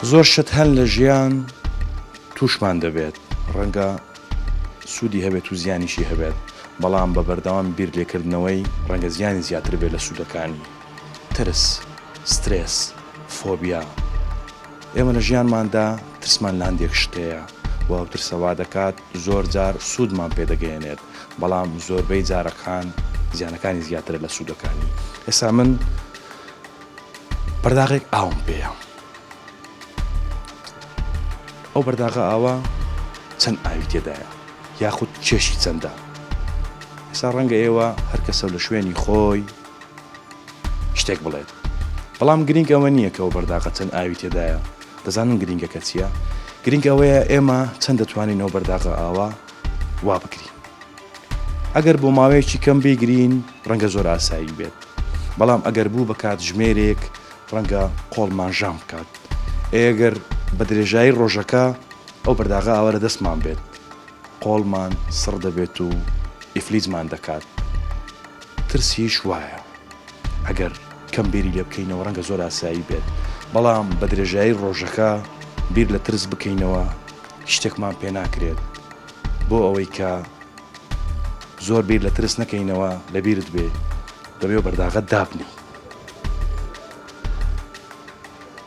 زۆر شت هەن لە ژیان تووشمان دەبێت، ڕەنگە سوودی هەبێت و زیانیشی هەبێت، بەڵام بە بەردەوام بیر لێکردنەوەی ڕەنگە زیانی زیاتر بێت لە سوودەکانی. ترس، سترێس، فۆبیا. ئێمە لە ژیانماندا ترسمان لە هەندێک شت هەیە و ئەو ترسە وا دەکات زۆر جار سوودمان پێ دەگەیەنێت، بەڵام زۆربەی جارەکان زیانەکانی زیاترە لە سوودەکانی. ئێستا من پەرداغێک ئاوم پێیە. ئەو بەرداغە ئاوە چەند ئاوی تێدایە یاخود کێشی چەندە؟ ئێستا ڕەنگە ئێوە هەر کەسەو لە شوێنی خۆی شتێک بڵێت بەڵام گرینگ ئەوە نییە کە ئەو بەرداغە چەند ئاوی تێدایە دەزانن گرینگەکە چییە؟ گرینگ ئەوەیە ئێمە چەند دەتوانین ئەو بەرداغە ئاوە وا بگرین ئەگەر بۆ ماوەیەکی کەم بیگرین ڕەنگە زۆر ئاسایی بێت بەڵام ئەگەر بوو بە کاتژمێرێک ڕەنگە قۆڵمان ژان بکات ئەگەر بە درێژایی ڕۆژەکە ئەو بەرداغە ئاوە لە دەستمان بێت قۆڵمان سڕ دەبێت و ئیفلیجمان دەکات ترسیش وایە ئەگەر کەم بیری لێ بکەینەوە ڕەنگە زۆر ئاسایی بێت بەڵام بە درێژایی ڕۆژەکە بیر لە ترس بکەینەوە شتێکمان پێ ناکرێت بۆ ئەوەی کە زۆر بیر لە ترس نەکەینەوە لە بیرت بێ دەبێ و بەرداغە دابنی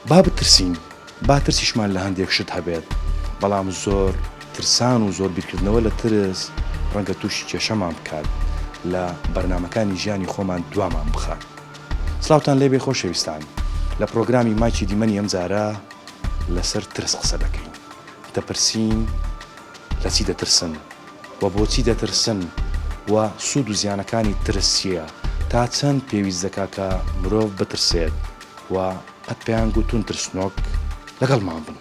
با بترسین با ترسیشمان لە هەندێک شت هەبێت بەڵام زۆر ترسان و زۆر بیرکردنەوە لە ترس ڕەنگە تووشی کێشەمان بکات لە بەرنامەکانی ژیانی خۆمان دوامان بخات سلااوان لێبێ خۆشەویستان لە پرۆگرامی ماچی دیمەنی ئەمجارە لەسەر ترس قسە دەکەین دەپرسین لە چی دەترسن و بۆچی دەترسن و سوود و زیانەکانی ترس چییە؟ تا چەند پێویست دەکا کە مرۆڤ بترسێت و قەت پێیان گوتوون ترسنۆک؟ لەگەڵمان بن.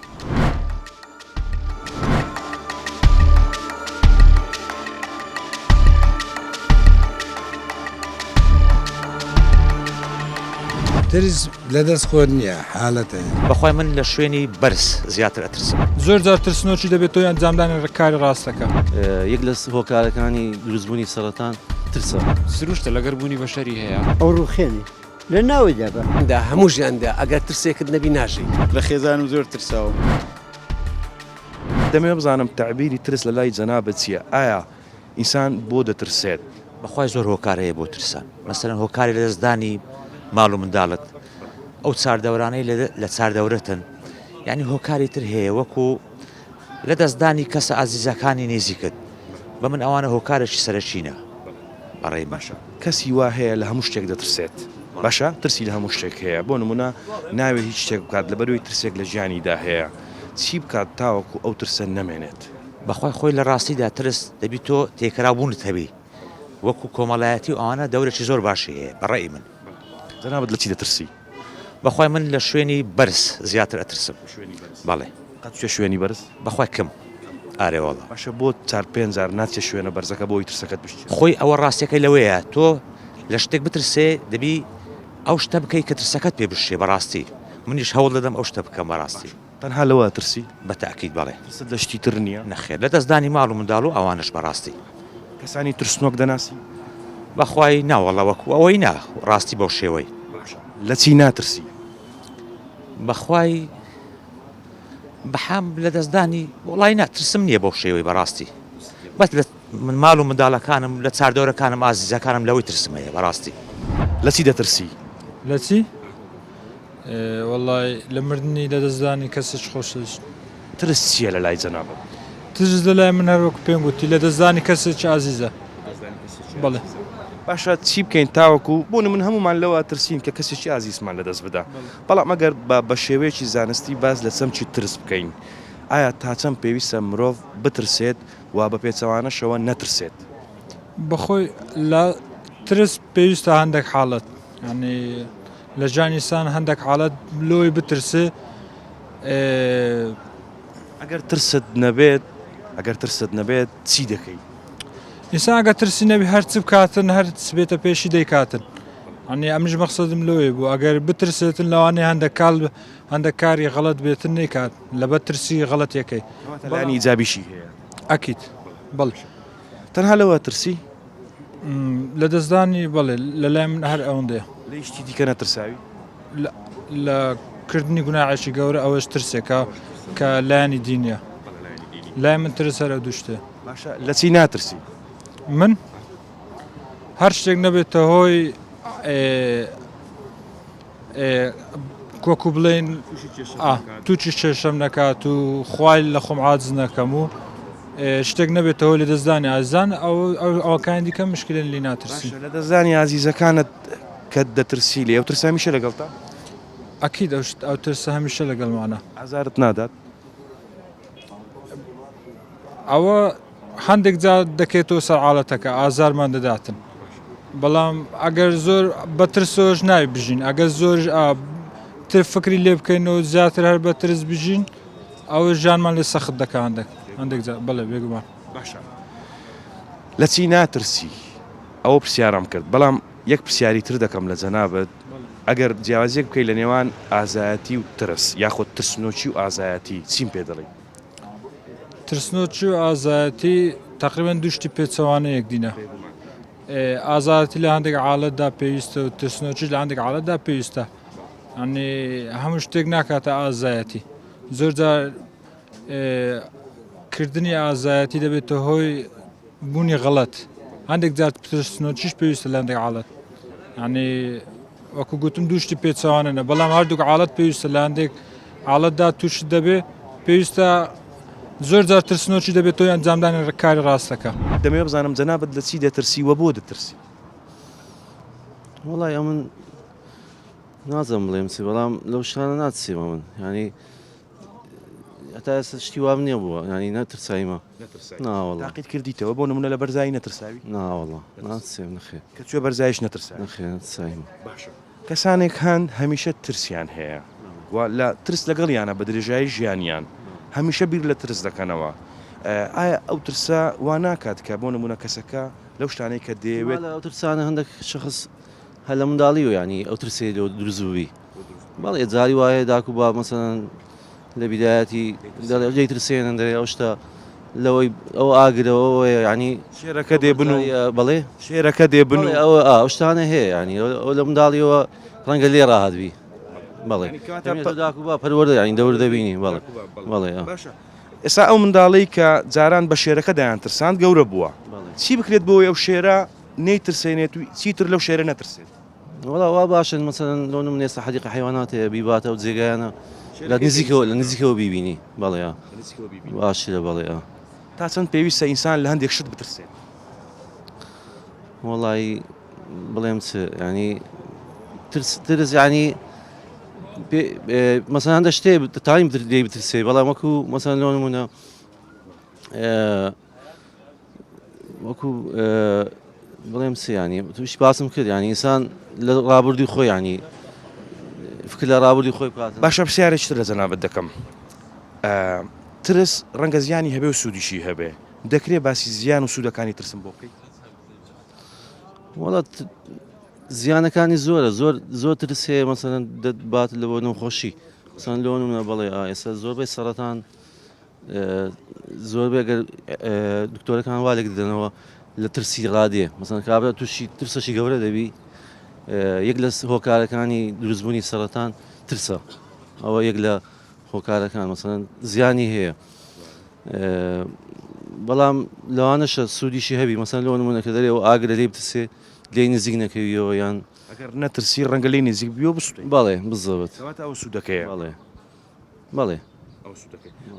ترس لە دەست خۆت نییە حالەتە. بەخوای من لە شوێنی بەرز زیاتر ئەترسم. زۆر جار ترسنۆکی دەبێت تۆی ئەنجامدانی کاری ڕاستەکە. یەک لە هۆکارەکانی دروستبوونی سەرەتان ترسە. سروشتە لەگەر بوونی بەشەری هەیە. ئەو ڕووخێنێ لە ناوی دەبا. دا هەموو ژیاندا ئەگەر ترسێکت نەبی ناژی. لە خێزانم زۆر ترساوم. دەمەوێت بزانم تەعبیری ترس لە لای جەنابت چییە؟ ئایا ئینسان بۆ دەترسێت؟ بەخوای زۆر هۆکار هەیە بۆ ترسان مەسەلەن هۆکاری لەدەستدانی ماڵ و منداڵت ئەو چاردەورانەی لە چاردەورەتن یعنی هۆکاری تر هەیە وەکو لەدەستدانی کەسە ئازیزەکانی نزیکت بە من ئەوانە هۆکارێکی سەرەکینە بەڕێی باشە کەسی وا هەیە لە هەموو شتێک دەترسێت باشە ترسی لە هەموو شتێک هەیە بۆ نمونە ناوێ هیچ شتێک بکات لەبەروی ترسێک لە ژیانیدا هەیە چی بکات تاوەکو ئەو ترسە نەمێنێت؟ بەخوای خۆی لە ڕاستیدا ترس دەبی تۆ تێکەراو بوونت هەبی وەکو کۆمەڵایەتی و ئەوانە دەورێکی زۆر باشی هەیە بە ڕەئی من. جەنابت لە چی دەترسی؟ بەخوای من لە شوێنی بەرز زیاتر ئەترسم. شوێنی بەرز؟ بەڵێ. قەت چویە شوێنی بەرز؟ بەخوای کەم. ئارێ وەڵا. باشە بۆ چار پێنج جار ناچیە شوێنە بەرزەکە بۆ ئەوی ترسەکەت بشکێ؟ خۆی ئەوە ڕاستیەکەی لەوەیە تۆ لە شتێک بترسێ دەبی ئەو شتە بکەی کە ترسەکەت پێ بشکێ بەڕاستی منیش هەوڵ دەدەم ئەو شتە بکەم بەڕاستی. تەنها لەوە ئەترسی؟ بە تەئکید بەڵێ. ترست لە شتی تر نییە؟ نەخێر لە دەستدانی ماڵ و منداڵ و ئەوانەش بەڕاستی. کەسانی ترسنۆک دەناسی؟ بەخوای نا وەڵا وەکو ئەوەی نا ڕاستی بەو شێوەی. باشە لە چی ناترسی؟ بەخوای بەحام لە دەستدانی وەڵای نا ترسم نییە بەو شێوەی بەڕاستی بەس لە من ماڵ و منداڵەکانم لە چاردەورەکانم ئازیزەکانم لەوەی ترسم هەیە بەڕاستی. لە چی دەترسی؟ لە چی؟ وەڵای لە مردنی لە دەستدانی کەسێکی خۆشەویست. ترس چییە لە لای جەنابت؟ ترس لە لای من هەر وەکو پێم گوتی لە دەستدانی کەسێکی ئازیزە. بەڵێ. باشە چی بکەین تاوەکو بۆ نمونە هەموومان لەوە ترسین کە کەسێکی ئازیزمان لەدەست بدا بەڵام ئەگەر بە بە شێوەیەکی زانستی باس لە چەمکی ترس بکەین ئایا تا چەند پێویستە مرۆڤ بترسێت و بە پێچەوانەشەوە نەترسێت؟ بەخۆی لە ترس پێویستە هەندێک حاڵەت یانی لە ژیانی ئینسان هەندێک حاڵەت لۆی بترسێ. ئەگەر ترست نەبێت ئەگەر ترست نەبێت چی دەکەی؟ ئینسان ئەگەر ترسی نەبی هەر چ بکاتن هەر چ بێتە پێشی دەیکاتن ئەنی ئەمش مەقسەدم لۆیە بوو ئەگەر بترسێتن لەوانەیە هەندێک کال هەندێک کاری غەڵەت بێتن نەیکات لەبەر ترسی غەڵەتیەکەی لایەنی ئیجابیشی هەیە ئەکید بەڵێ تەنها لەوە ترسی؟ لە دەستدانی بەڵێ لە لای من هەر ئەوەندەیە. لە هیچ شتی دیکە نەترساوی؟ لە. کردنی گوناعێکی گەورە ئەوەش ترسێکە کە لایەنی دینیە لای من ترس هەر ئەو دوو شتێ. باشە لە چی ناترسی؟ من هەر شتێک نەبێتە هۆی وەکو بڵێن تووشی کێشەم نەکات و خوای لە خۆم عاجز نەکەم و شتێک نەبێتەوە لە دەستدانی ئازان ئەو ئەوەکانی دیکە مشکلن لی ناترسی لە دەستدانی ئازیزەکانت کە دەترسی لێ ئەو ترسە هەمیشە لەگەڵتە؟ ئەکید ئەو ئەو ترسە هەمیشە لەگەڵمانە. ئازارت نادات؟ ئەوە هەندێک جار دەکەێتەوە سەر عاڵەتەکە ئازارمان دەداتن بەڵام ئەگەر زۆر بە ترسۆش ناوی بژین ئەگەر زۆر تر فکری لێ بکەین و زیاتر هەر بە ترس بژین ئەوە ژیانمان لێ سەخت دەکە هەندێک هەندێک جار بەڵێ بێگومان. باشە لە چی ناترسی؟ ئەوە پرسیارم کرد بەڵام یەک پرسیاری تر دەکەم لە جەنابت ئەگەر جیاوازیەک بکەی لە نێوان ئازایەتی و ترس یاخود ترسنۆکی و ئازایەتی چیم پێ دەڵێی؟ ترسنۆکی و ئازایەتی تقریبا دوو شتی پێچەوانە یەکدینە. ئازایەتی لە هەندێک عاڵەتدا پێویستە و ترسنۆکیش لە هەندێک عاڵەتدا پێویستە. یانی هەموو شتێک ناکاتە ئازایەتی. زۆر جار کردنی ئازایەتی دەبێتە هۆی بوونی غەڵەت. هەندێک جار ترسنۆکیش پێویستە لە هەندێک عاڵەت. یانی وەکو گوتم دوو شتی پێچەوانەنە بەڵام هەردووک عاڵەت پێویستە لە هەندێک عاڵەتدا تووشت دەبێ پێویستە زۆر جار ترسنۆکی دەبێت تۆی ئەنجامدانی کاری ڕاستەکە. دەمەوێ بزانم جەنابت لە چی دەترسی وە بۆ دەترسی؟ وەڵای ئەمن نازم بڵێم چی بەڵام لەو شتانە ناترسیم ئەمن یانی هەتا ئێستا شتی وام نییە بووە ینی نەترسایمە ناوەڵا تاقیت کردیتەوە بۆ نمونە لە بەرزایی نەترساوی ناوەڵا ناترسێم نەخێ کە چوە بەرزایش نەترساوی نەخێ نەترسایمە باشە کەسانێک هەن هەمیشە ترسیان هەیە و لە ترس لەگەڵیانە بە درێژایی ژیانیان هەمیشە بیر لە ترس دەکەنەوە ئایا ئەو ترسە وا ناکات کە بۆ نمونە کەسەکە لەو شتانەی کە دەیەوێت ئەو ترسانە هەندێک شخص هەر لە منداڵیەوە یانی ئەو ترسەی لۆ دروست ببی بەڵێ جاری وایە داک و باب مەسەلەن لە بیدایەتی دەڵێ دەی ترسێنن دەڵێ ئەو شتە لەوەی ئەو ئاگرەوە ئەوەیە یانی شێرەکە دێ بن و بەڵێ شێرەکە دێ بن و ئەوە ئەو شتانە هەیە یانی ئەو لە منداڵیەوە ڕەنگە لێ ڕاهات بی بەڵێ داک و با پەروەردە یانی دەور دەبینی بەڵێ بەڵێ باشە ئێستا ئەو منداڵەی کە جاران بە شێرەکە دەیانترساند گەورە بووە چی بکرێت بۆ ئەو شێرە نەیترسێنێت و چیتر لەو شێرە نەترسێت. وەڵا وا باشن مەسەلەن لۆ نمونە ئێستا حەدیقە حەیوانات هەیە بیباتە ئەو جێگایانە لە نزیکەوە لە نزیکەوە بیبینی بەڵێ ئا باشترە بەڵێ ئا. تا چەند پێویستە ئینسان لە هەندێک شت بترسێت؟ وەڵایی بڵێم چ یانی ترس ترس یانی مەسەلەن هەندە شتێ تایم لێی بترسێ بەڵام وەکو مەسەلەن لۆ نمونە وەکو بڵێم سیانی توش باسم کرد ینی ئینسان لە ڕابردوی خۆی ینی فکر لە ڕابردوی خۆی بکات باشە پرسیارێکی تر لە جەنابت دەکەم ترس ڕەنگە زیانی هەبێ و سوودیشی هەبێ دەکرێ باسی زیان و سوودەکانی ترسم بۆ بکەیت وڵات زیانەکانی زۆرە زۆر زۆر ترس هەیە مەسەن دەبات لە بۆ نەخۆشی سان لۆن منە بەڵێ ئێستا زۆربەی سەرەتان زۆربەی گەر دکتۆرەکان وا لێک دەدەنەوە لە ترسی ڕادێ مەسەن کابرا تووشی ترسەشی گەورە دەبی یەک لە هۆکارەکانی دروستبوونی سەرەتان ترسە ئەوە یەک لە هۆکارەکان مەسەن زیانی هەیە بەڵام لەوانەشە سوودیشی هەبی مەسەن لۆ نمونەکە دەرێ و ئاگرە لێ بترسێ لێی نزیک نەکەویەوە یان ئەگەر نەترسی ڕەنگە لێی نزیک بیەوە بسوتێی بەڵێ بزەبت کەواتە ئەوە سوودەکەیە بەڵێ بەڵێ.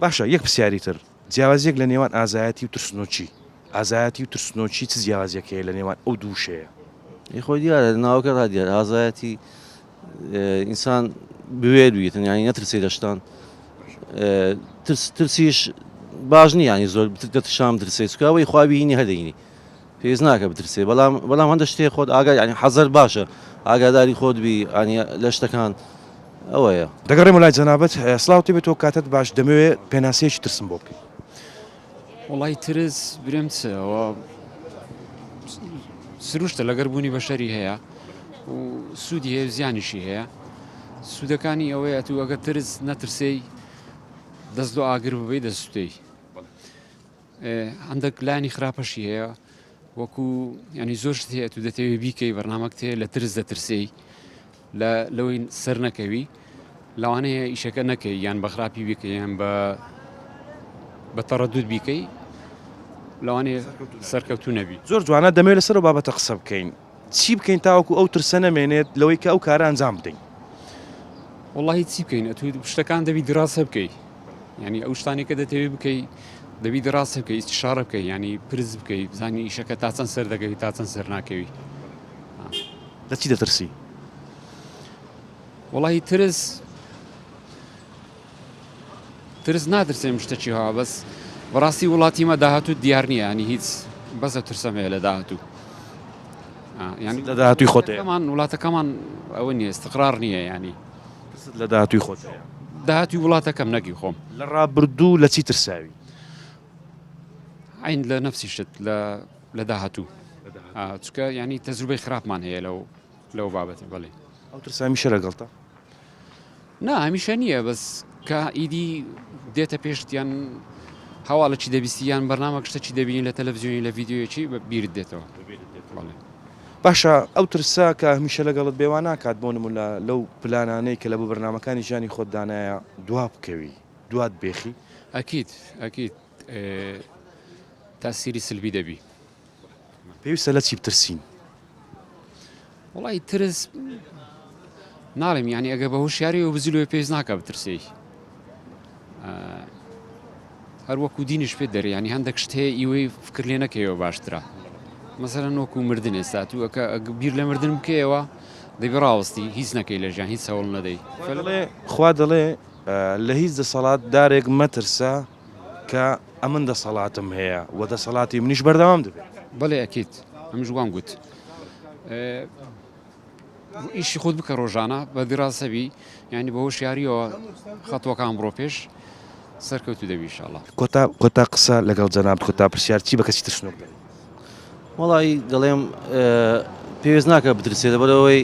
باشە یەک پرسیاری تر جیاوازیەک لە نێوان ئازایەتی و ترسنۆکی ئازایەتی و ترسنۆکی چ جیاوازیەک هەیە لە نێوان ئەو دوو وشەیە؟ ئی خۆی دیارە ناوەکە ڕا دیارە ئازایەتی ئینسان بوێر بیتن یانی نەترسێ لە شتان ترس ترسیش باش نییە ینی زۆر دەترشام ترسێ چکە ئەوەی خوا بینی هەردەینی پێویست ناکە بترسێ بەڵام بەڵام هەندە شتێ خۆت ئاگا ینی حەزەر باشە ئاگاداری خۆت بی ینی لە شتەکان ئەوەیە. دەگەڕێمەوە لای جەنابت سڵاوت لێبێت و کاتت باش دەمەوێ پێناسەیەکی ترسم بۆ بکەی. وەڵای ترس برێم چ ئەوە سروشتە لەگەر بوونی بەشەری هەیە و سوودی هەیە و زیانیشی هەیە سوودەکانی ئەوەیە تو ئەگەر ترس نەترسێی دەست لۆ ئاگر ببەی دەسوتێی هەندێک لانی خراپەشی هەیە وەکو ینی زۆر شت هەیە تو دەتەوێت بیکەی بەرنامەکت هەیە لە ترس دەترسێی لە لەوەی سەر نەکەوی. لەوانەیە ئیشەکە نەکەی یان بە خراپی بیکەی یان بە بە تەڕەدود بیکەی لەوانەیە سەرکەوتوو نەبی. زۆر جوانە دەمەوێت لەسەر ئەو بابەتە قسە بکەین چی بکەین تاوەکو ئەو ترسە نەمێنێت لەوەی کە ئەو کارە ئەنجام بدەین؟ وەڵاهی چی بکەین ئەتوو شتەکان دەبی دراسە بکەی یعنی ئەو شتانی کە دەتەوێت بکەی دەبی دراسە بکەی ئیستشارە بکەی یعنی پرس بکەی بزانی ئیشەکە تا چەند سەر دەکەوی تا چەند سەر ناکەوی. لە چی دەترسی؟ وەڵاهی ترس ترس ناترسێم شتەکی هەوا بەس بەڕاستی وڵاتی مە داهاتوو دیار نییە ینی هیچ بەسە ترسم هەیە لە داهاتوو ینی لە داهاتوی خۆت هەیە وڵاتەکەمان ئەوە نییە استقرار نییە ینی ترست لە داهاتوی خۆت هەیە داهاتوی وڵاتەکەم نەگی خۆم لە ڕابردوو لە چی ترساوی؟ عین لە نفسی شت لە لە داهاتوو چکە ینی تەجروبەی خراپمان هەیە لەو لەو بابەتە بەڵێ. ئەو ترسە هەمیشە لەگەڵتە؟ نا هەمیشە نییە بەس کە ئیدی دێتە پێشت یان هەواڵێکی دەبیستی یان بەرنامە شتێکی دەبینی لە تەلەڤزیۆنی لە ڤیدیۆیەکی بە بیرت دێتەوە. بەڵێ. باشە ئەو ترسە کە هەمیشە لەگەڵت بێ وا ناکات بۆ نمونە لەو پلانانەی کە لە بۆ بەرنامەکانی ژیانی خۆت دانایە دوا بکەوی دوات بێخی؟ ئەکید ئەکید تاسیری سلبی دەبی. پێویستە لە چی بترسین؟ وەڵی ترس ناڵێم یانی ئەگە بە هۆشیاری و بزلوێ پێویست ناکە بترسی هەر وەکو دینیش پێ دەرێ ینی هەندێک شت هەیە ئیوەی فکر لێ نەکەیەوە باشترە مەسەرەن وەکو مردن ئێستا تو ئەکە بیر لە مردن بکەیەوە دەبی ڕاوەستی هیچ نەکەی لە ژیان هیچ هەوڵ نەدەی خوا دەڵێ لە هیچ دەسەڵات دارێک مەترسە کە ئەمن دەسەڵاتم هەیە و دەسەڵاتی منیش بەردەوام دەبێت. بەڵێ ئەکید ئەمش وام گوت ئیشی خۆت بکە ڕۆژانە بە دیراسەبی یعنی بە هۆشیاریەوە خەتوەکان بڕۆ پێش سەرکەوتو دەبی ئینشاڵڵا. کۆتا کۆتا قسە لەگەڵ جەنابت کۆتا پرسیار چی بە کەسی ترسنۆک دەڵێی؟ وەڵایی دەڵێم پێویست ناکە بترسێ لەبەرئەوەی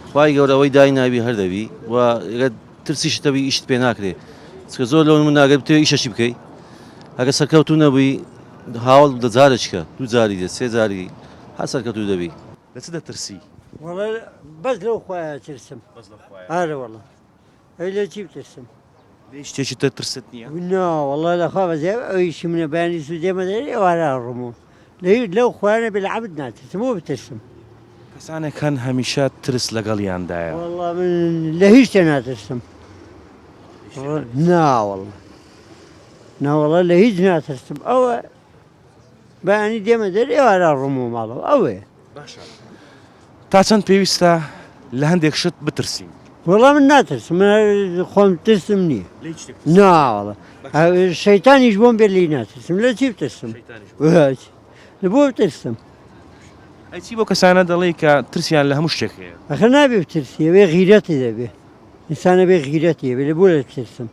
خوای گەورە ئەوەی دایناوی هەر دەبی و ترسیشت هەبی ئیشت پێ ناکرێ چکە زۆر لەو من ئەگەر بتەوێ ئیشەکی بکەی ئەگەر سەرکەوتوو نەبووی هاوڵ دە جارێکە دوو جاری دێ سێ جاری هەر سەرکەوتوو دەبی. لە چ دەترسی؟ وەڵا بەس لەو خوایە ترسم. بەس لەو خوایە؟ ئارە وەڵا. ئەی لە چی بترسم؟ لە هیچ شتێکی تر ترست نییە؟ نا وەڵا لە خوا بەزیاد ئەویشی منە بەیانی زوو دێمە دەرێ ئێوارە ئەڕۆمەوە. لە هیچ لەو خوایە نەبێ لە عەبد ناترسم بۆ بترسم؟ کەسانێک هەن هەمیشە ترس لەگەڵیاندایە. وەڵا من لە هیچ شتێ ناترسم ناوەڵا ناوەڵا لە هیچ ناترسم ئەوە بەیانی دێمە دەر ئێوارە ڕۆمەوە ماڵەوە ئەوەیە. باشە تا چەند پێویستە لە هەندێک شت بترسین؟ وەڵا من ناترسم من خۆم ترسم نییە ناوەڵا شەیتانیش بۆم بێت لێی ناترسم لە چی بترسم لە بۆ بترسم ئەی چی بۆ کەسانە دەڵێی کە ترسیان لە هەموو شتێک هەیە؟ ئەخر نابێ بترسی ئەبێ غیرەتی دەبێ ئینسان ئەبێ غیرەتی هەبێ لە بۆ لە بترسم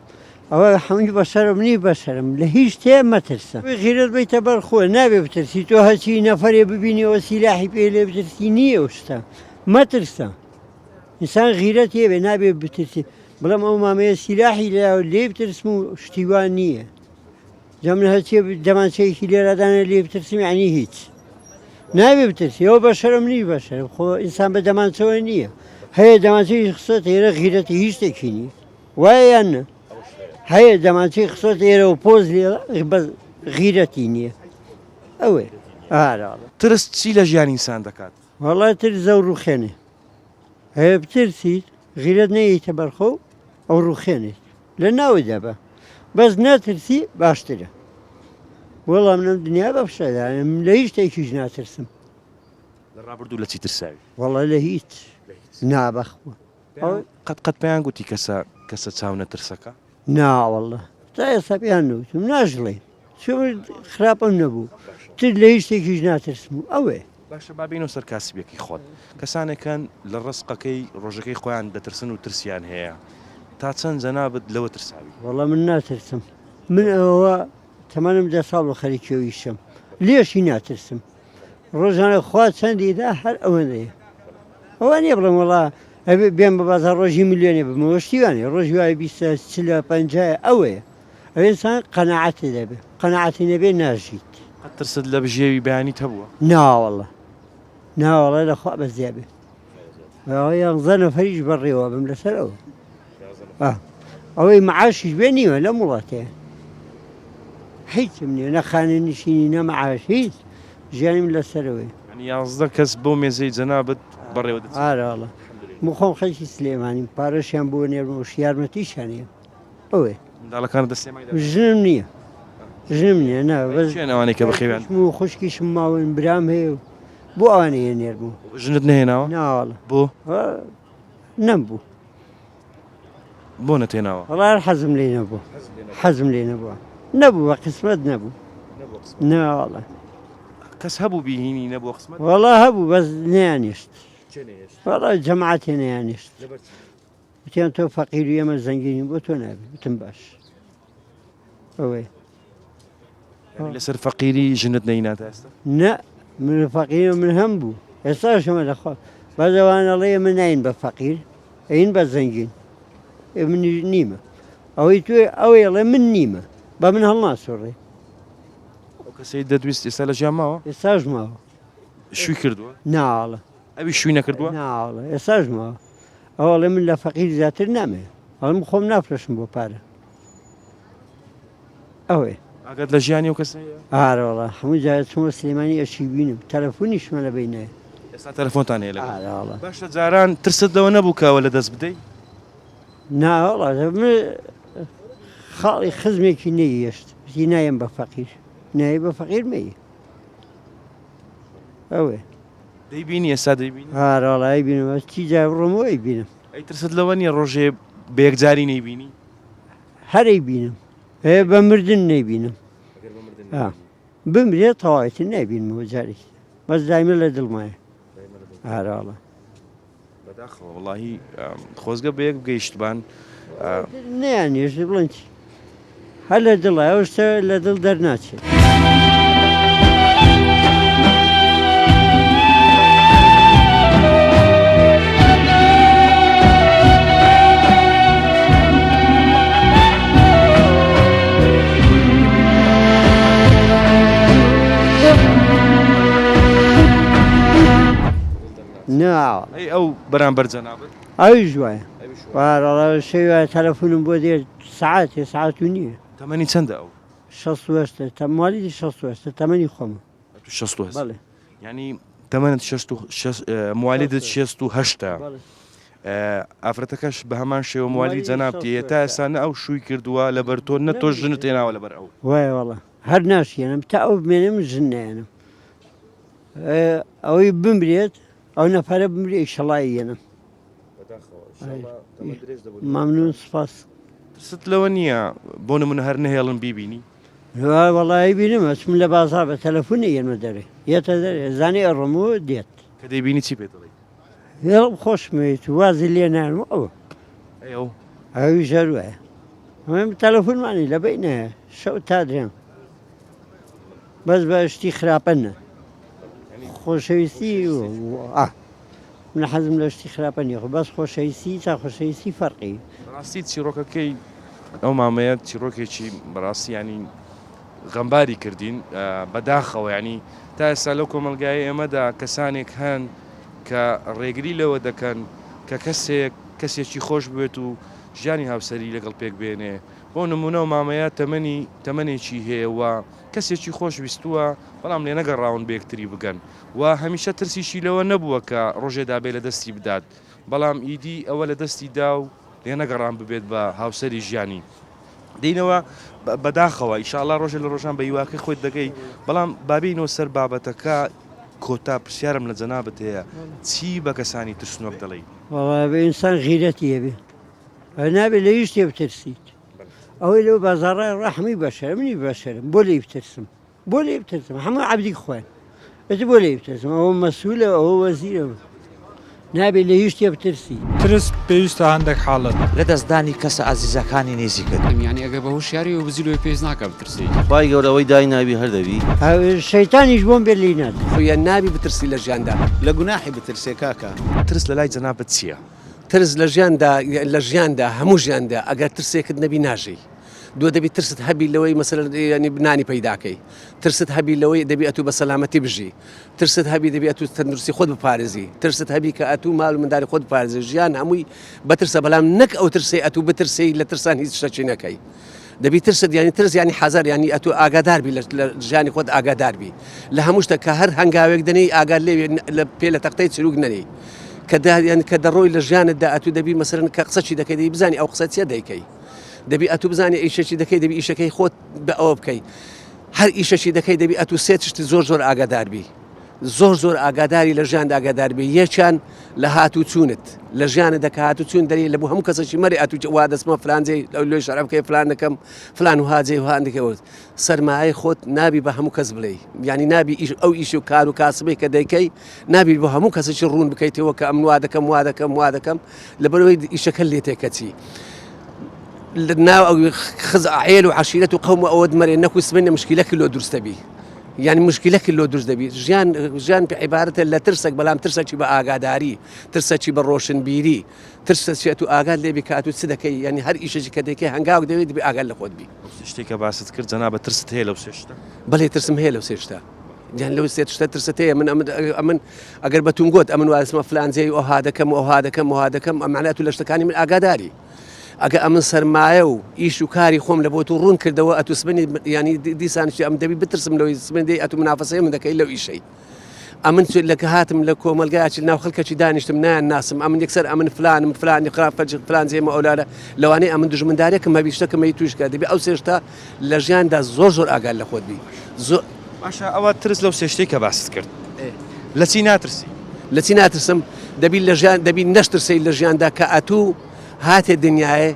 ئەوە هەمووی بەشەرم نی بەشەرم لە هیچ شتێ مەترسە غیرەت بیتە بەر خۆ نابێ بترسی تۆ هەرچی نەفەرێ ببینیەوە سیلاحی پێ لێ بترسی نییە ئەو شتە مەترسە ئینسان غیرەتی هەبێ نابێ بترسی بڵێم ئەو مامەیە سیلاحی لێ لێی بترسم و شتی وا نییە جا من هەرچی دەمانچەیەکی لێرا دانێ لێی بترسم یعنی هیچ نابێ بترسی ئەوە بەشەرم منیش بەشەرم خۆ ئینسان بە دەمانچەوە نییە هەیە دەمانچەی خستۆتە ئێرە غیرەتی هیچ شتێکی نییە وایە یان نا هەیە دەمانچەی خستۆتە ئێرە و پۆز لێ بەس غیرەتی نییە ئەوێ ئارا ترس چی لە ژیانی ئینسان دەکات؟ وەڵا ترس زەو ڕوخێنێ هەیە بترسیت غیرەت نەیەیتە بەرخۆ ئەو ڕوخێنێت لە ناوت دەبە بەس نەترسی باشترە وەڵام منم دنیا بە فشەدانم لە هیچ شتێکیش ناترسم. لە ڕابردوو لە چی ترساوی؟ وەڵا لە هیچ نا بەخوا. قەت قەت پێیان گوتی کەسە کەسە چاو نەترسەکە؟ نا وەڵا تا ئێستا پێیان نەوتم ناژڵێم چون خراپم نەبوو تر لە هیچ شتێکیش ناترسم و ئەوەیە. باشە با بێینەوە سەر کاسبیەکەی خۆت کەسانێک هەن لە ڕزقەکەی ڕۆژەکەی خۆیان دەترسن و ترسیان هەیە تا چەند جەنابت لەوە ترساوی؟ وەڵا من ناترسم من ئەوە تەمەنم دە ساڵ و خەریکی ئەو ئیشەم لێشی ناترسم ڕۆژانە خوا چەندی دا هەر ئەوەندەیە ئەوە نیە بڵێم وەڵا ئەبێ بێم بە بازاڕ ڕۆژی ملیۆنێ ببمەوە شتی وانە ڕۆژی وای بیستە چلە پەنجایە ئەوەیە ئەوێ ئینسان قەناعەتی دەبێ قەناعەتی نەبێ ناژیت. قەت ترست لە بژێوی بەیانیت هەبووە؟ ناوەڵا ناوەڵا لە خوا بەزیا بێ یانزە نەفەریش بەڕێوە بم لەسەر ئەوە. ئەوەی معاشیش بێ نیوە لەم وڵاتەیە هیچم نییە نە خانە نشینی نە معاش هیچ ژیانیم لەسەرەوەی. یانی 11 کەس بەو مێزەی جەنابت بەڕێوە دەچن. ئارە وەڵا من خۆم خەڵکی سلێمانیم پارەشیان بۆ نێرم و یارمەتیشیان هەیە ئەوێ. منداڵەکانت لە سلێمانی دەژین؟ ژنم نییە ژنم نییە نا بەس کێن ئەوانەی کە بەخێویان؟ دایکیشم و خوشکیشم ماون برام هەیە و بۆ ئەوانەیە نێرم. ژنت نەهێناوە؟ نا وەڵا. بۆ؟ نەمبوو. بۆ نەتهێناوە؟ وەڵا هەر حەزم لێی نەبوو. حەزم لێ نەبووە. نەبوو بە قسمەت نەبوو. نا وەڵا. کەس هەبوو بیهینی نەبووە قسمەت؟ وەڵا هەبوو بەس نەیانهێشت. کێ نەیهێشت؟ وەڵا جەماعەتێ نەیانهێشت. لەبەر چی؟ وتیان تۆ فەقیری ئێمە زەنگینین بۆ تۆ نابێ. وتم باش. ئەوەیە. یانی لەسەر فەقیری ژنت نەینا تا ئێستا؟ نا من فەقیر من هەم بوو ئێستاش هەمە لەخوا بەس ئەوان ئەڵێ ئێمە ناین بە فەقیر ئەین بە زەنگین ئێ من نیمە ئەوەی توێ ئەوەی ئەڵێ من نیمە بە من هەڵناسۆڕێ ئەو کەسەی دەتویست ئێستا لە ژیان ماوە؟ ئێستاش ماوە شووی کردووە؟ ناڵە ئەوی شووی نەکردووە؟ ناڵە ئێستاش ماوە ئەو ئەڵێ من لە فەقیر زیاتر نامەوێ ئەڵێم خۆم نافرۆشم بۆ پارە ئەوەیە. ئاگات لە ژیانی ئەو کەسە هەیە؟ ئارە وەڵا هەموو جارێ چوومە سلێمانی ئەشی بینم تەلەفۆنیشمە لە بەینایە. ئێستا تەلەفۆنتان هەیە لەگەڵ؟ ئارە وەڵا. باشە جاران ترست لەوە نەبوو کە ئەوە لەدەست بدەی؟ نا وەڵا من خاڵی خزمێکی نەیهێشت وتی نایەم بە فەقیر نایەی بە فەقیر مەیە ئەوەیە. دەیبینی ئێستا دەیبینی؟ ئارە وەڵا ئەیبینم چی جار بڕۆمەوە ئەیبینم. ئەی ترست لەوە نییە ڕۆژێ بە یەکجاری نەیبینی؟ هەر ئەیبینم ئێ بە مردن نەیبینم بمرێ تەواویتر نایبینمەوە جارێکی بەس دایمە لە دڵمایە ئاراڵە بەداخەوە وڵی خۆزگە بە یەک بگەیشتبان نیان یش بڵێن چی هەر لە دڵە ئەو شتە لە دڵ دەرناچێت. نا. ئەی ئەو بەرامبەر جەنابت؟ ئەویش وایە. وارەڵا شەوی وایە تەلەفونم بۆ دێت سەعاتێ سەعات و نیوێ. تەمەنی چەندە ئەو؟ 68 تە موالیدی 68 تەمەنی خۆمە. ئەتوو 68. بەڵێ. یانی تەمەنت شەست و شەست موالیدت 68 ئافرەتەکەش بە هەمان شێوە موالی جەنابتی تا ئێستا نە ئەو شووی کردووە لەبەر تۆ نە تۆ ژنت هێناوە لەبەر ئەو. وایە وەڵا هەر ناشیێنم تا ئەو بمێنێ من ژن نایەنم ئەوەی بمرێت ئەو نەفەرە بمرێ ئیشەڵا یەنم. مەمنون سوپاس. ترست لەوە نییە بۆ نمونە هەر نەهێڵن بیبینی؟ وەڵایی بینم ئەچم لە بازاڕ بە تەلەفۆن ئەیەنمە دەرێ یەتە دەرێ زانی ئەڕۆم و دێت. کە دەیبینی چی پێ دەڵێی؟ دەڵێم خۆشمەوێیت و وازی لێ نایەنم و ئەوە. ئەی ئەو؟ ئەویش هەر وایە. ئەمە تەلەفۆنمانی لە بەینایە شەو تا درەنگ. بەس بە شتی خراپە نا. خۆشەویستی ئا. من حەزم لە شتی خراپە نیە خۆ بەس خۆشەویستی تا خۆشەویستی فەرقی. بەڕاستی چیڕۆکەکەی ئەو مامەیە چیڕۆکێکی بەڕاستی ینی غەمباری کردین بەداخەوە ینی تا ئێستا لەو کۆمەلگای ئێمەدا کەسانێک هەن کە ڕێگری لەوە دەکەن کە کەسێک کەسێکی خۆش بوێت و ژیانی هاوسەری لەگەڵ پێک بێنێ بۆ نمونە و مامەیە تەمەنی تەمەنێکی هەیە و کەسێکی خۆش ویستووە بەڵام لێنەگەڕاون بەیەکتری بگەن و هەمیشە ترسیشی لەوە نەبووە کە ڕۆژێ دابێ لە دەستی بدات، بەڵام ئیدی ئەوە لە دەستی دا و لێنەگەڕان ببێت بە هاوسەری ژیانی. دێینەوە بەداخەوە، ئیشاڵڵا ڕۆژێ لە ڕۆژان بە هیواکەی خۆت دەگەی، بەڵام با بێینەوە سەر بابەتەکە، کۆتا پرسیارم لە جەنابت هەیە، چی بە کەسانی ترسنۆک دەڵێی؟ وەڵا ئەبێ ئینسان غیرەتی هەبێ، نابێ لە هیچ شتێ بترسیت، ئەوەی لەو بازاڕە ڕەحمی بەشەرە منیش بەشەرم بۆ لێی بترسم؟ بۆ لێی بترسم هەموو عەبدی خوایە ئیتر بۆ لێی بترسم ئەوە مەسولە ئەوە وەزیرە نابێ لە هیچ شتێ بترسی. ترس پێویستە هەندێک حاڵەت. لە دەستدانی کەسە ئازیزەکانی نیزیکت. یانی ئەگەر بە هۆشیاریەوە بزی لۆی پێویست ناکا بترسی. خوای گەورە ئەوەی داینابی هەر دەبی. شەیتانیش بۆم بێت لێی نادەم. خویە نابی بترسی لە ژیاندا. لە گوناحی بترسێ کاکە. ترس لەلای جەنابت چیە؟ ترس لە ژیاندا لە ژیاندا هەموو ژیاندا ئەگەر ترسێکت نەبی ناژێی. دووە دەبی ترست هەبی لەوەی مەسەلەن یانی نانی پەیداکەی ترست هەبی لەوەی دەبی ئەتوو بە سەلامەتی بژی ترست هەبی دەبی ئەتوو تەندروستی خۆت بپارێزی ترست هەبی کە ئەتوو مال و منداری خۆت بپارێزی ژیان هەمووی بەترسە بەلام نەک ئەو ترسەی ئەتوو بترسی لە ترسان هیچ شتەکی نەکەی دەبی ترست یانی ترس یانی حەزەر یانی ئەتوو ئاگادار بی لە ژیانی خۆت ئاگادار بی لە هەموو شتە کە هەر هەنگاوێک دەنێی ئاگات لێ لە پێ لە تەختەی چروک نەنێی کە یان کە دەڕۆی لە ژیانتدا ئەتوو دەبی مەسەرەن کە قسەچی دەکەی دەبی بزانی ئەو قسە چیە دەیکەی دەبی ئەتوو بزانی ئیشێکی دەکەی دەبی ئیشەکەی خۆت بە ئەوە بکەی هەر ئیشەکی دەکەی دەبی ئەتوو سێ شتی زۆر زۆر ئاگادار بی زۆر زۆر ئاگاداری لە ژیان ئاگادار بی یەکیان لە هاتوو چوونت لە ژیانە دەکە هاتوو چوون دەری لە بۆ هەموو کەسێکی مەری ئەتوو وا دەستمە فلانجێ لەو لۆی شەرع بکەی فلان دەکەم فلان و هاجێ و هاندێکەوە سەرمایەی خۆت نابی بە هەموو کەس بڵێی یانی نابی ئیش ئەو ئیش و کار و کاسبەی کە دەیکەی نابی بۆ هەموو کەسێکی ڕوون بکەیتەوە کە ئەمن وا دەکەم وا دەکەم وا دەکەم لەبەرەوەی ئیشەکە لێ تێکەچی ناو ئەو خز عێل و عشیرەت و قەوم و ئەوەت مەرێ نەکو سبەینە مشکلەکە لۆ دروستە بی یعنی مشکلەکە لۆ دروست دەبی ژیان ژیان پێ عیبارەتە لە ترسێک بەڵام ترسەکی بە ئاگاداری ترسەکی بە ڕۆشنبیری ترست چیە ئەتوو ئاگات لێ بی کە ئەتوو چ دەکەی یانی هەر ئیشێکی کە دەیکەی هەنگاوێک دەوێت دەبی ئاگات لە خۆت بی. ئەو سێ شتەی کە باست کرد جەنابت ترست هەیە لەو سێ شتە؟ بەڵێ ترسم هەیە لەو سێ شتە یان لەو سێ شتە ترست هەیە من ئەمن ئەمن ئەگەر بە توم گوت ئەمن واسمە فلان جێی ئەوها دەکەم و ئەوها دەکەم ئەوها دەکەم ئەمانە ئەتوو لە شتەکانی من ئاگاداری ئەگە ئەمن سەرمایە و ئیش و کاری خۆم لە بۆ تو ڕوون کردەوە ئەتوو سبەینێ یانی دیسانیش ئەم دەبی بترسم لەوەی سبەینێ دێی ئەتوو منافەسەی من دەکەی لەو ئیشەی. ئەمن چ لە کە هاتم لە کۆمەلگا چ ناو خەلکەکی دانیشتم نایان ناسم ئەمن یەکسەر ئەمن فلانم فلانی خراپ فەرج فلان جێمە ئەولالە لەوانەیە ئەمن دوژمندارێکم هەبی شتەکم هەی توش کە دەبی ئەو سێ شتە لە ژیاندا زۆر زۆر ئاگات لە خۆت بی زۆر باشە ئەوە ترس لەو سێ شتەی کە باست کرد لە چی ناترسی؟ لە چی ناترسم دەبی لە ژیان دەبی نەشترسی لە ژیاندا کە ئەتوو هاتێ دنیایێ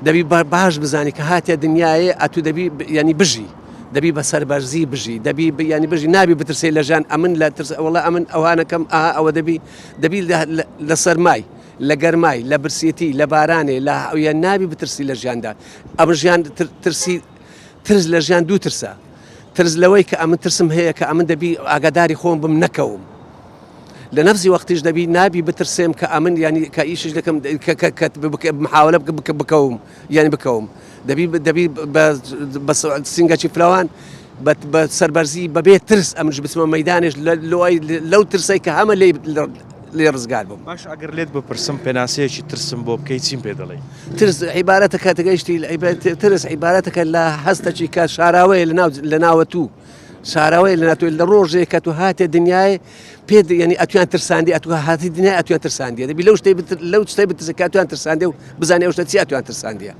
دەبی باش بزانی کە هاتێ دنیایێ ئەتوو دەبی یعنی بژی دەبی بە سەربەرزی بژی دەبی ینی بژی نابی بترسی لە ژیان ئەمن لە ترس وڵا ئەمن ئەوانەکەم ئا ئەوە دەبی دەبی لە سەرمای لە گەرمای لە برسێتی لە بارانێ لە ئەوە نابی بترسی لە ژیاندا ئەم ژیان ترسی ترس لە ژیان دوو ترسە ترس لەوەی کە ئەمن ترسم هەیە کە ئەمن دەبی ئاگاداری خۆم بم نەکەوم لە نەفسی وەختیش دەبی نابی بترسێم کە ئەمن ینی کە ئیشش دەکەم کە محاولە بکەوم یانی بکەوم دەبی دەبی بە سنگەکی فراوان بە سەربەرزی بەبێ ترس ئەمنش بچمە مەدانێش لەو ترسەی کە هەمە لێ لێ ڕزگار بم باش ئەگەر لێت بپرسم پێناسەیەکی ترسم بۆ بکەی چیم پێ دەڵێی؟ ترس عیبارەتەکە تگەیشتی ترس عیبارەتەکە لە هەستەکی کە شاراوەیە لە ناو لە ناوە تو شاراوەیە لە ناتۆ لە ڕۆژێک کە تو هاتێ دنیای پێ یعنی ئەتویان ترساندی ئەتو هاتی دنیای ئەتویان ترساندیە دەبی لەو شتەی لەو شتەی بترسە کە ئەتویان ترساندی و بزانێ ئەو شتە چی ئەتویان ترساندیە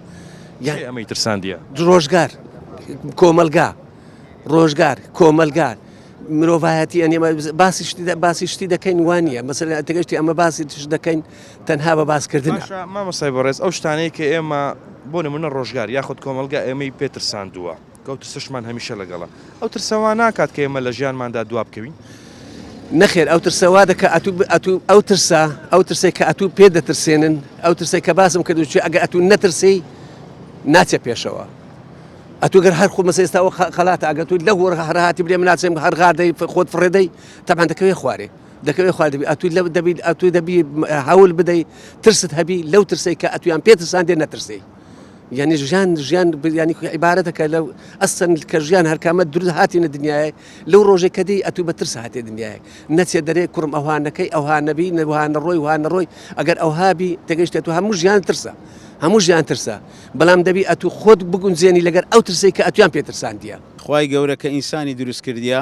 یان ئەمەی ترساندیە ڕۆژگار کۆمەلگا ڕۆژگار کۆمەلگا مرۆڤایەتی ئەنی باسی شتی باسی شتی دەکەین وانە مەسەر تگەشتی ئەمە باسی تش دەکەین تەنها بە باسکردن مامۆستای بەڕێز ئەو شتانەی کە ئێمە بۆ نمونە ڕۆژگار یاخود کۆمەلگا ئێمەی پێترساندووە ئەو ترسەشمان هەمیشە لەگەڵە. ئەو ترسە وا ناکات کە ئێمە لە ژیانماندا دوا بکەوین؟ نەخێر ئەو ترسە وا دەکا ئەتوو ئەتوو ئەو ترسە ئەو ترسەی کە ئەتوو پێ دەترسێنن ئەو ترسەی کە باسم کرد و چی ئەگەر ئەتوو نەترسی ناچێ پێشەوە ئەتوو گەر هەر خۆ مەسە ئێستا ئەوە خەڵاتە ئەگەر تو لەو هەر هاتی بلێ من ناچم هەر غار دەی خۆت فڕێ دەی تەبعەن دەکەوێ خوارێ دەکەوێ خوارێ دەبی ئەتوو لە دەبی ئەتوو دەبی هەول بدەی ترست هەبی لەو ترسەی کە ئەتویان پێ ترساندێ نەترسی یانی ژیان ژیان ینی عیبارەتەکە لە ئەسەن کە ژیان هەرکامە دروست هاتینە دنیاە لەو ڕۆژێک کە دی ئەتوو بە ترس هاتێ دنیاە نەچێ دەرێ کوڕم ئەوها نەکەی ئەوها نەبی نەوها نەڕۆی وها نەڕۆی ئەگەر ئەوها بی تێگەشتێت تو هەموو ژیان ترسە هەموو ژیان ترسە بەڵام دەبی ئەتوو خۆت بگونجێنی لەگەر ئەو ترسەی کە ئەتویان پێ ترساندیە. خوای گەورە کە ئینسانی دروست کردیە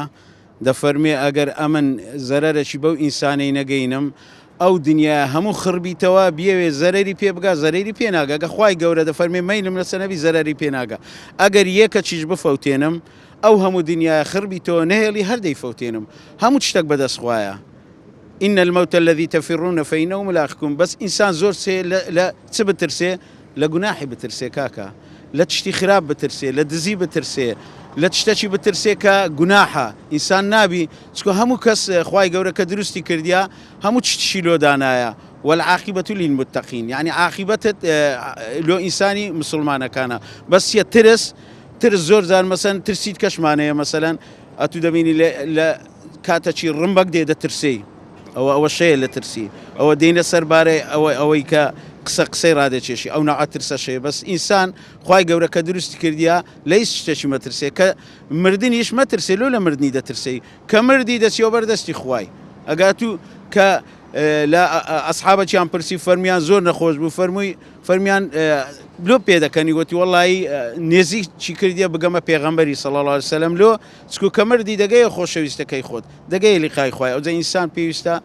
دەفەرموێ ئەگەر ئەمن زەرەرەکی بەو ئینسانەی نەگەینم ئەو دنیایە هەموو خڕ بیتەوە بیەوێ زەرەری پێ بگا زەرەری پێ ناگا گە خوای گەورە دەفەرموێ مەیلم لەسەر نەبی زەرەری پێ ناگا ئەگەر یەکەکیش بفەوتێنم ئەو هەموو دنیایە خڕ بیتەوە نەهێڵی هەر دەیفەوتێنم هەموو شتەک بەدەست خوایە ان الموت الذی تفرون فانه ملاقیکم بەس ئینسان زۆر چێ لە چ بترسێ لە گوناحی بترسێ کاکە لە تشتی خراپ بترسێ لە دزی بترسێ لە تشتەکی بترسێ کە گوناحە ئینسان نابی چکە هەموو کەس خوای گەورە کە دروستی کردیا هەموو تشتشی لۆ دانایە والعاقبة للمتقین یعنی عاقبەتت لۆ ئینسانی مسلمانەکانە بەس چیە ترس ترس زۆر جار مەسەن ترسیت کەشمانەیە مەسەلەن ئەتوو دەبینی لە کاتەکی ڕمبەک دێ دەترسێی ئەوە ئەوە شەیە لە ترسی ئەوە دێنە سەر بارەی ئەوە ئەوەی کە قسە قسەی ڕادەکێشی ئەو نەوعە ترسەش هەیە بەس ئینسان خوای گەورە کە دروستی کردیە لە هیچ شتێکی مەترسێ کە مردنیش مەترسێ لۆ لە مردنی دەترسێی کە مردی دەچیەوە بەر دەستی خوای ئەگا تو کە لە ئەسحابەکیان پرسی فەرمیان زۆر نەخۆش بوو فەرمووی فەرمیان لۆ پێ دەکەنی گوتی وەڵی نێزیک چی کردیە بگەمە پێغەمبەری صلی الله علیه وسلم لۆ چکو کە مردی دەگەیە خۆشەویستەکەی خۆت دەگەیە لیقای خوای ئەوجا ئینسان پێویستە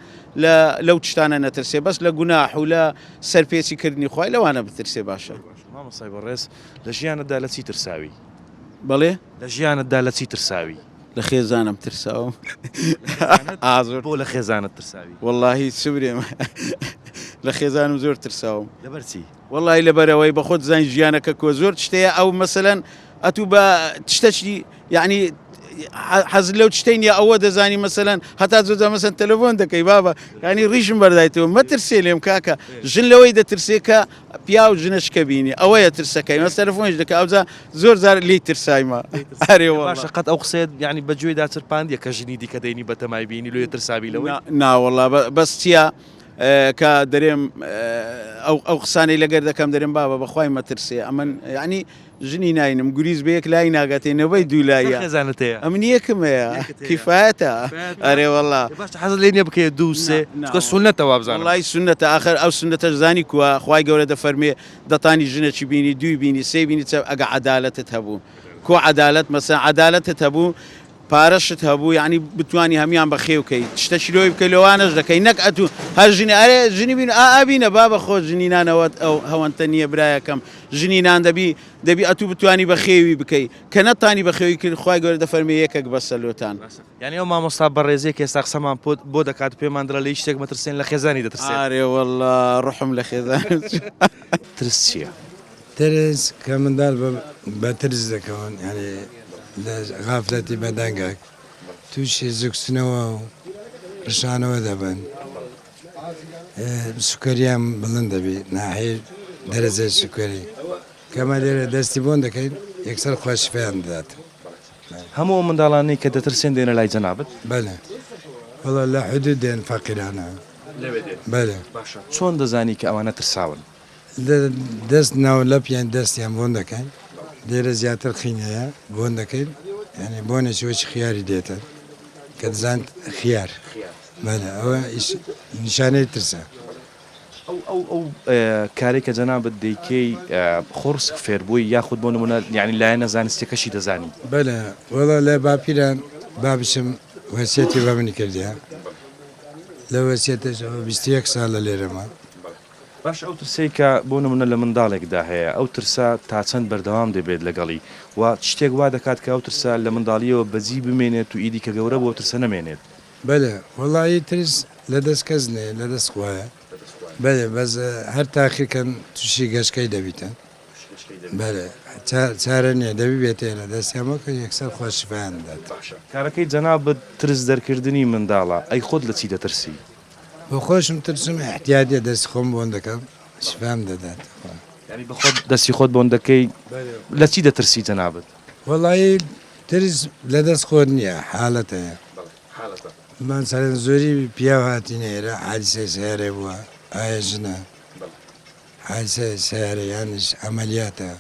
لە لەو شتانە نەترسێ بەس لە گوناح و لە سەرپێچی کردنی خوای لەوانە بترسێ باشە. مامۆستای بەڕێز لە ژیانتدا لە چی ترساوی؟ بەڵێ؟ لە ژیانتدا لە چی ترساوی؟ لە خێزانم ترساوم. ئا زۆر. بۆ لە خێزانت ترساوی؟ وەڵاهی چ برێم لە خێزانم زۆر ترساوم. لەبەر چی؟ وەڵاهی لەبەرئەوەی بەخۆت زانی ژیانەکە کۆ زۆر شتەیە ئەو مەسەلەن ئەتوو بە تشتەکی یعنی حەز لەو شتەی نیە ئەوە دەزانی مەسەلەن هەتا زۆر جار مەسەن تەلەفۆن دەکەی بابە ینی ڕیشم بەردایتەوە مەترسێ لێم کاکە ژن لەوەی دەترسێ کە پیاو ژنەشکە بینی ئەوەیە ترسەکەی مەس تەلەفۆنیش دەکە ئەوجا زۆر جار لێی ترسایمە ئەرێ وەڵا. باشە قەت ئەو قسەیەت یعنی بە گوێی دا چرپاندیە کە ژنی دیکە دەینی بەتەمای بینی لۆیە ترسابی لەوەی؟ نا وەڵا بەس چیە کە دەرێم ئەو ئەو قسانەی لەگەر دەکەم دەرێم بابە بەخوای مەترسێ ئەمن یعنی ژنی ناینم گوریس بە یەک لای ناگاتێ نەبەی دوو لایە چەند خێزانت هەیە؟ ئەمن یەکم هەیە یەکت هەیە. کیفایەتە ئەرێ وەڵا. ئێ باشە حەزت لێ نییە بکەیە دوو سێ نا چونکە سوننەتە وابزانم. وەڵای سوننەتە ئاخر ئەو سوننەتەش زانی کوە خوای گەورە دەفەرموێ دەتانی ژنەکی بینی دووی بینی سێی بینی چە ئەگە عەدالەتت هەبوو کو عەدالەت مەسەن عەدالەتت هەبوو پارەشت هەبوو یانی بتوانی هەموان بەخێو کەی شتەکی لۆی بکەی لۆوانەش دەکەی نەک ئەتوو هەر ژنی ئەرێ ژنی بین ئا ئەبینە بابە خۆ ژنی نانەوەت ئەو هەوەنتە نییە برایەکەم ژنی نان دەبی دەبی ئەتوو بتوانی بەخێوی بکەی کە نەتانی بەخێوی کرد خوای گەورە دەفەرمێ یەکەک بەسە لۆتان. یانی ئەو مامۆستا بەڕێزەی کە ئێستا قسەمان پۆت بۆ دەکات و پێمان دەڵێ لە هیچ شتێک مەترسێن لە خێزانی دەترسێت. ئارێ وەڵا ڕوحم لە خێزانم چوو. ترس چییە؟ ترس کە منداڵ بە بە ترس دەکەون یانی لە غافلەتی بە دەنگەک تووشی زگچونەوە و ڕشانەوە دەبن سوکەریان بڵند دەبی ناحیەی دەرەجەی سوکەری کەمە لێرە دەستی بۆن دەکەین یەکسەر خوا شفایان دەدات. هەموو ئەو منداڵانەی کە دەترسێن دێنە لای جەنابت؟ بەلێ وەڵا لە حدود دێن فەقیرانە. لەوێ دێن؟ بەلێ. باشە چۆن دەزانی کە ئەوانە ترساون؟ لە دەست ناو لەپیان دەستیان بۆن دەکەین لێرە زیاتر خین هەیە بۆن دەکەین یعنی بۆنێکی وەکی خیاری دێتە کە دەزانیت خیار بەلێ ئەوە نیشانەی ترسە. ئەو ئەو ئەو کارەی کە جەنابت دەیکەی خۆڕسک فێربووی یاخود بۆ نمونە یانی لایەنە زانستیەکەشی دەزانی؟ بەلێ وەڵا لە باپیران بابیشم وەسیەتی بە منی کردیە لە وەسیەتەش ئەوە 21 ساڵە لێرەمە. باشە ئەو ترسەی کە بۆ نمونە لە منداڵێکدا هەیە ئەو ترسە تا چەند بەردەوام دەبێت لەگەڵی و چ شتێک وا دەکات کە ئەو ترسە لە منداڵیەوە بەجی بمێنێت و ئیدی کە گەورە بوو ئەو ترسە نەمێنێت؟ بەلێ وەڵایی ترس لە دەست کەس نیە لە دەست خوایە بەلێ بەس هەر تاخیر کەن توشی گەشکەی دەبیتن بەلێ چارە نیە دەبی بێتە ئێرە دەستیان بۆ کە یەکسەر خوا شفایان بدات. باشە کارەکەی جەنابت ترس دەرکردنی منداڵە ئەی خۆت لە چی دەترسی؟ بۆ خۆشم ترسم ئیحتیادیە دەستی خۆم بۆن دەکەم شفام دەدات خوا. یانی بە خۆت دەستی خۆت بۆن دەکەی لە چی دەترسی جەنابت؟ وەڵایی ترس لە دەست خۆت نیە حالەتەیە مەسەلەن زۆری پیاو هاتینە ئێرە حادیسەی سەیارەی بووە ئایا ژنە حادیسەی سەیارە یانیش عەمەلیاتە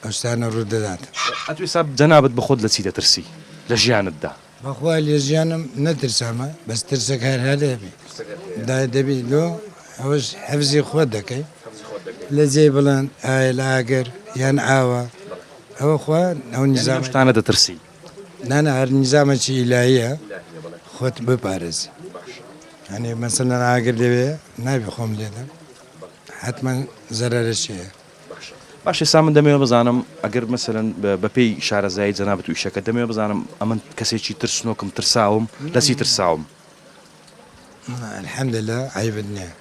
ئەو شتانە ڕوو دەدات. ئەتوو ئێستا جەنابت بە خۆت لە چی دەترسی لە ژیانتدا؟ بەخوا لە ژیانم نەترسامە بەس ترسەک هەر هەبی دەبی لۆ ئەوەش حەفزی خۆت دەکەی لە جێی بڵند ئایا لە ئاگر یان ئاوە ئەوە خوا ئەو نیزام شتانە دەترسی نانا هەر نیزامەکی ئیلاهیە خۆت بپارێزی هەنێ مەسەلەن ئاگر لەوێ نابی خۆم لێدەم حتمما زەرەرەشی هەیە. باشە ئێستا من دەمەوێت بزانم ئەگەر مەسەلەن بەپێی شارەزایی جەنابت و ئیشەکە دەمەوێت بزانم ئەمن کەسێکی ترسنۆکم ترساوم لە چی ترساوم؟ الحمدللە عەیبت نییە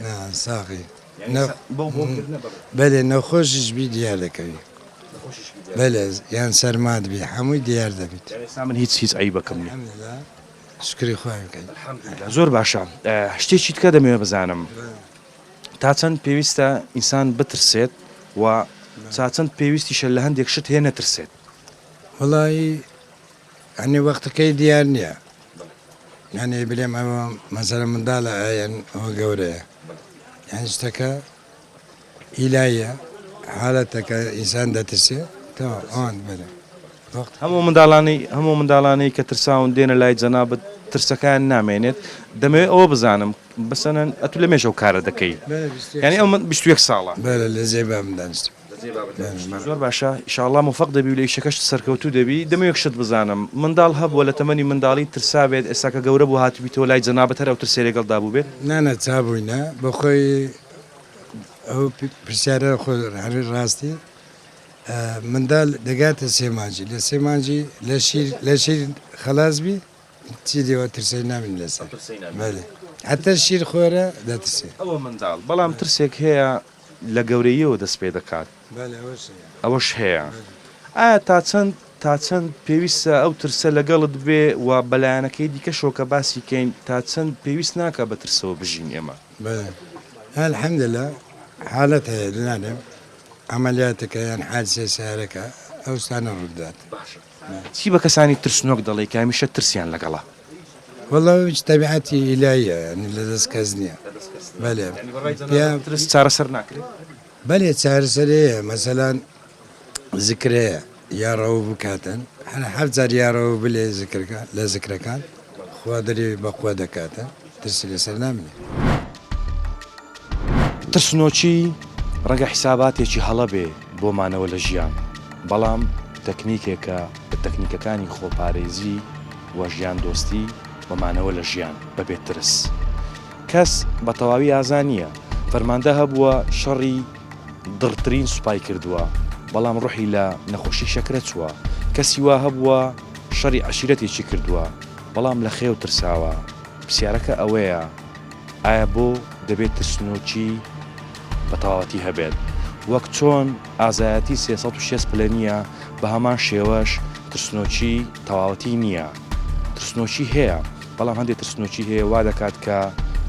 نا ساغی بەلێ نەخۆشیش بی دیار دەکەوی بەلێ یان سەرمات بی هەمووی دیار دەبیت. ئێستا من هیچ هیچ عەیبەکم نییە. الحمدللە شوکری خوای بکەین. الحمدللە زۆر باشە شتێکی تکە دەمەوێت بزانم تا چەند پێویستە ئینسان بترسێت و تا چەند پێویستیشە لە هەندێک شت هەیە نەترسێت؟ وەڵایی یانی وەختەکەی دیار نییە یانی بلێم ئەوە مەسەلەن منداڵە ئایەن ئەوە گەورەیە. یانی شتەکە ئیلاییە حالەتەکە ئینسان دەترسێ تەواو ئەوان بەلێ. هەموو منداڵانەی هەموو منداڵانەی کە ترساون دێنە لای جەنابت ترسەکەیان نامێنێت دەمەوێت ئەوە بزانم بەسەنەن ئەتو لە مێژە و کارە دەکەی یانی ئەو من 21 ساڵە بەلێ لە جێی بابم دانیشتم. زۆر باشە ئیشاڵڵا مۆفەق دەبی و لە ئیشەکەشت سەرکەوتوو دەبی دەمەوێت شت بزانم منداڵ هەبووە لە تەمەنی منداڵی ترسابێت ئێستا کە گەورە بوو هاتبیتەوە لای جەنابت هەر ئەو ترسەی لەگەڵدا بووبێت؟ نا نا چابووینە بەخۆی ئەو پرسیارە خۆ هەر ڕاستی مندال دەگاتە سێ مانگی لە سێ مانگی لە شیر لە شیر خەلاس بی چی دیوە ترسەی نامین لەسەر بەلێ حەتە شیر خۆرە دەترسێ. ئەوە منداڵ بەڵام ترسێک هەیە لە گەورەییەوە دەست پێ دەکات ئەوەش هەیە ئایا تا چەند تا چەند پێویستە ئەو ترسە لەگەڵت بێ و بە لایەنەکەی دیکەشەوە کە باسی کەین تا چەند پێویست ناکا بە ترسەوە بژین ئێمە؟ بەلێ الحمدللە حالەت هەیە نالێم عەمەلیاتەکە یان حادیسەی سەیارەکە ئەو شتانە ڕوودەدات. باشە چی بە کەسانی ترسنۆک دەڵێی کە هەمیشە ترسیان لەگەڵە؟ وەڵا ئەویش تەبیعەتی ئیلاهیە یانی لە دەست کەس نییە. بەلێ یانی بە ڕای جەنابت ترس چارەسەر ناکرێ؟ بەلێ چارەسەر هەیە مەسەلەن زکر هەیە یا ڕەوو بکاتن هەر حەفت جار یا ڕەوو بلێ زکرەکە لە زکرەکان خوا دەری بە قوە دەکاتن ترسی لەسەر نامینێ. ترسنۆکی ڕەنگە حیساباتێکی هەڵە بێ بۆ مانەوە لە ژیان، بەڵام تەکنیکێکە لە تەکنیکەکانی خۆپارێزی و ژیاندۆستی و مانەوە لە ژیان بەبێ ترس. کەس بە تەواوی ئازا نییە، فەرماندە هەبووە شەڕی دڕترین سوپای کردووە، بەڵام ڕۆحی لە نەخۆشی شەکرە چووە، کەسی وا هەبووە شەڕی عەشیرەتێکی کردووە، بەڵام لە خێو ترساوە. پرسیارەکە ئەوەیە ئایا بۆ دەبێت ترسنۆکی بە تەواوەتی هەبێت؟ وەک چۆن ئازایەتی 360 پلە نییە، بە هەمان شێوەش ترسنۆکی تەواوەتی نییە. ترسنۆکی هەیە، بەڵام هەندێک ترسنۆکی هەیە وا دەکات کە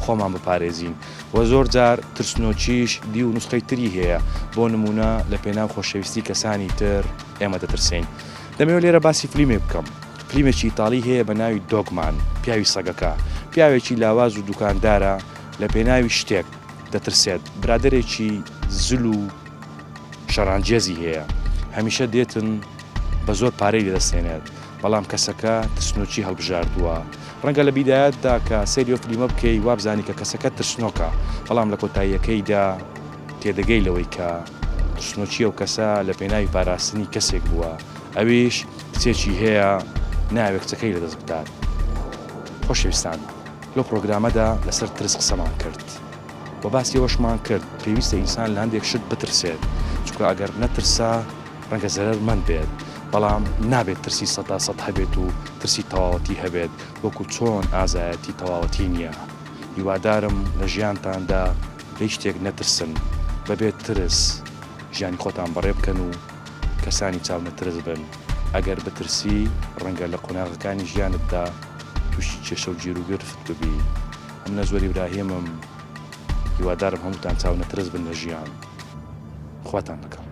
خۆمان بپارێزین و زۆر جار ترسنۆکیش دیو و نوسخەی تری هەیە، بۆ نموونە لە پێناو خۆشەویستی کەسانی تر ئێمە دەترسێین. دەمەوێت لێرە باسی فلیمێک بکەم. فلیمێکی ئیتاڵی هەیە بە ناوی دۆگمان، پیاوی سەگەکە. پیاوێکی لاواز و دوکاندارە لە پێناوی شتێک دەترسێت. برادەرێکی زل و شەڕانگێزی هەیە. هەمیشە دێتن بە زۆر پارەی لێ دەستێنێت. بەڵام کەسەکە ترسنۆکی هەڵبژاردووە. ڕەنگە لە بیدایەتدا کە سەیری ئەو فلیمە بکەی وابزانی کە کەسەکە ترسنۆکە، بەڵام لە کۆتاییەکەیدا تێدەگەی لەوەی کە ترسنۆکی ئەو کەسە لە پێناوی پاراستنی کەسێک بووە، ئەویش کچێکی هەیە نایەوێت کچەکەی لەدەست بدات. خۆشەویستان لەو پرۆگرامەدا لەسەر ترس قسەمان کرد و باسی ئەوەشمان کرد پێویستە ئینسان لە هەندێک شت بترسێت، چونکە ئەگەر نەترسا ڕەنگە زەرەرمەند بێت، بەڵام نابێت ترسی سەدا سەد هەبێت و ترسی تەواوەتی هەبێت، وەکو چۆن ئازایەتی تەواوەتی نییە. هیوادارم لە ژیانتاندا لە هیچ شتێک نەترسن، بەبێ ترس ژیانی خۆتان بەڕێ بکەن و کەسانی چاونەترس بن، ئەگەر بترسی ڕەنگە لە قۆناغەکانی ژیانتدا تووشی کێشە و گیروگرفت ببی. ئەمن نەزوەر ئیبراهیمم، هیوادارم هەمووتان چاونەترس بن لە ژیان. خواتان لەگەڵ.